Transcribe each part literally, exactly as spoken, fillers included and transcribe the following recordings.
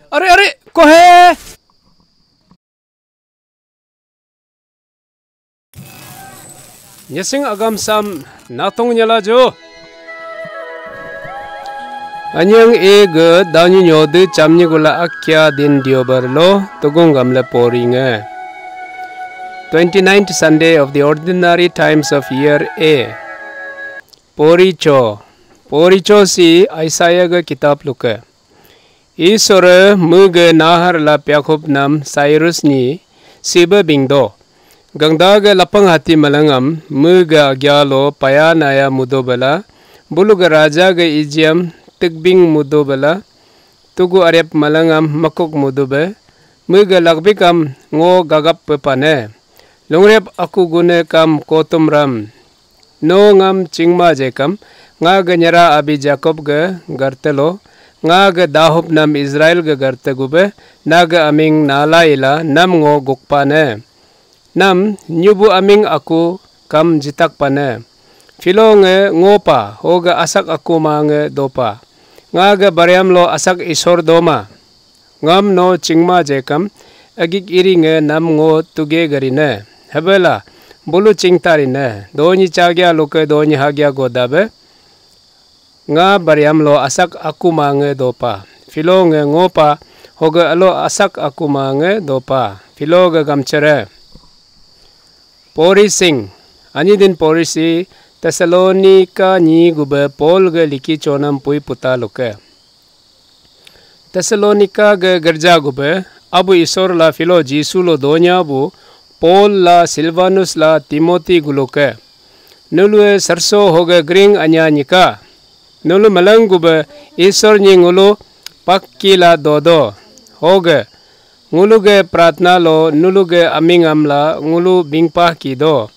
Are, are, kohe. Nyesing agam sam natung nyala jo. Anyang e ge danyu nyodu chamnyi gula akya din diobar lo tugung gamle pori nge. Twenty-ninth Sunday of the ordinary times of year A. Pori cho. Pori cho si Isaiah ge kitab luke. Isore mege nahar la piakhup nam Cyrus ni sibe bingdo. Gangda ge lapang hati malangam mege agya lo paya naya mudo bela, bulu ge raja ge ijiam tikbing mudo bela, tugu arep malangam makuk mudo be, mege lakbik am ngo gagap pe pane. Lungrep aku gune kam kotum ram. No ngam chingma jekam, nga ge nyera abi Jacob ge gartelo, nga ge dahup nam Israel ge garte gube, na ge aming nala ila nam ngo gukpane. Nam nyubu aming aku kam jitak pane. Philo nge ngopa, hoge asak aku ma nge dopa. Nga ge bariam lo asak isor doma. Ngam no chingma jekam, agik iri nge nam ngo tuge garine. Hebela, bulu chingtarine, donyi chagya luke donyi hagya godabe. Nga bariam lo asak aku ma nge dopa. Philo nge ngopa, hoge alo asak aku ma nge dopa. Philo ge gamchere. Pori sing, anyi din pori si Thessalonica nyi gube Paul ge liki chonam pui puta luke. Thessalonica ge gerja gube, abu Isor la Philo Jisu lo donya bu, Paul la Silvanus la Timothy guluke. Nulue sarso hoge gring anya nyika. Nulu malang gube Isor nyi ngulu pakki la dodo. Hoge, ngulu ge pratna lo nulu ge amingam la ngulu bingpah kido.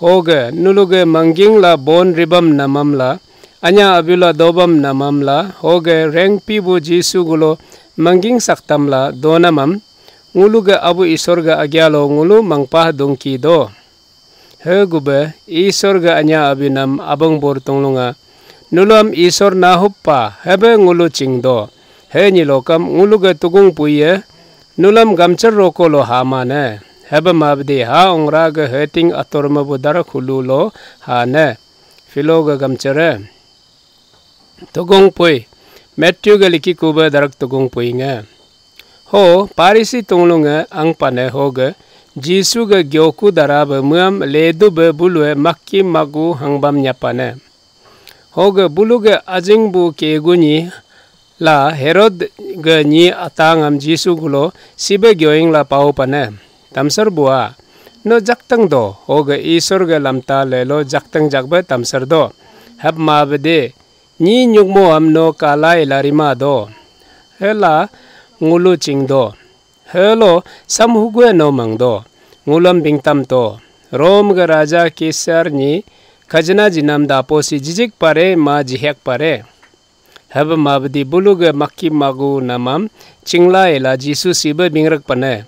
Hoge, nulu ge mangging la bon ribam namam la, anya abila dobam namam la, hoge rengpi bu Jisu gulo mangging saktam la donamam, ngulu ge abu Isor ge agya lo ngulu mangpah dungki do. He gube, Isor ge anya abinam abang bor tunglunga, nulam Isor nahup pa, hebe ngulu chingdo. He nyilokam ngulu ge tugung puye, nulam gamchar roko lo hamane. Hebe mabdi ha ongra ge heting ator mabu darak hulu lo hane. Philo ge gamchare. Tugung pui. Matthew ge liki kube darak tugung pui nge. Ho, Parisi tunglunge ang pane hoge, Jisu ge gyoku dara be muam ledu be bulue makki magu hangbam nyapane. Hoge bulu ge ajing bu kegu nyi la Herod ge nyi atangam Jisu gulo sibe gyoing la pau pane. Tamsar bua, no jaktang do, hoge Isor ge lamta lelo jaktang jakbe tamsar do. Hab ma bede, nyi nyukmo am no kalai la rima do. Hela ngulu ching do. Helo sam hugue no mang do. Ngulam bingtam to. Rom ge raja Kesar nyi khajna jinam dapo si jijik pare ma jihek pare. Hebe mabdi bulu ge makki magu namam chingla ela Jisu sibe bingrak pane.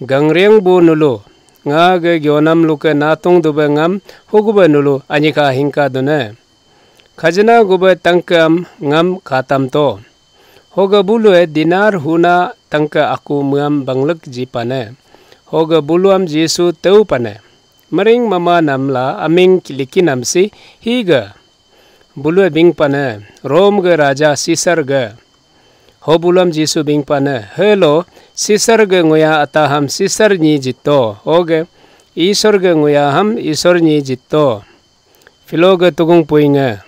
Gangreng bu nulu. Nga ge gyonam luke natung dube ngam hugube nulu anyika hingka dune. Khajna gube tangke am ngam khatam to. Hoge bulue dinar huna tangke aku muam banglek ji pane. Hoge buluam Jisu teu pane. Mering mama namla aming liki namsi higa. Bulue bing pane, Rom ge raja Sisar ge. Ho buluam Jisu bing pane, helo, Sisar ge nguya ataham Sisar nyi jito. Hoge, Isor ge nguya ham Isor nyi jito. Philo ge tugung puinge.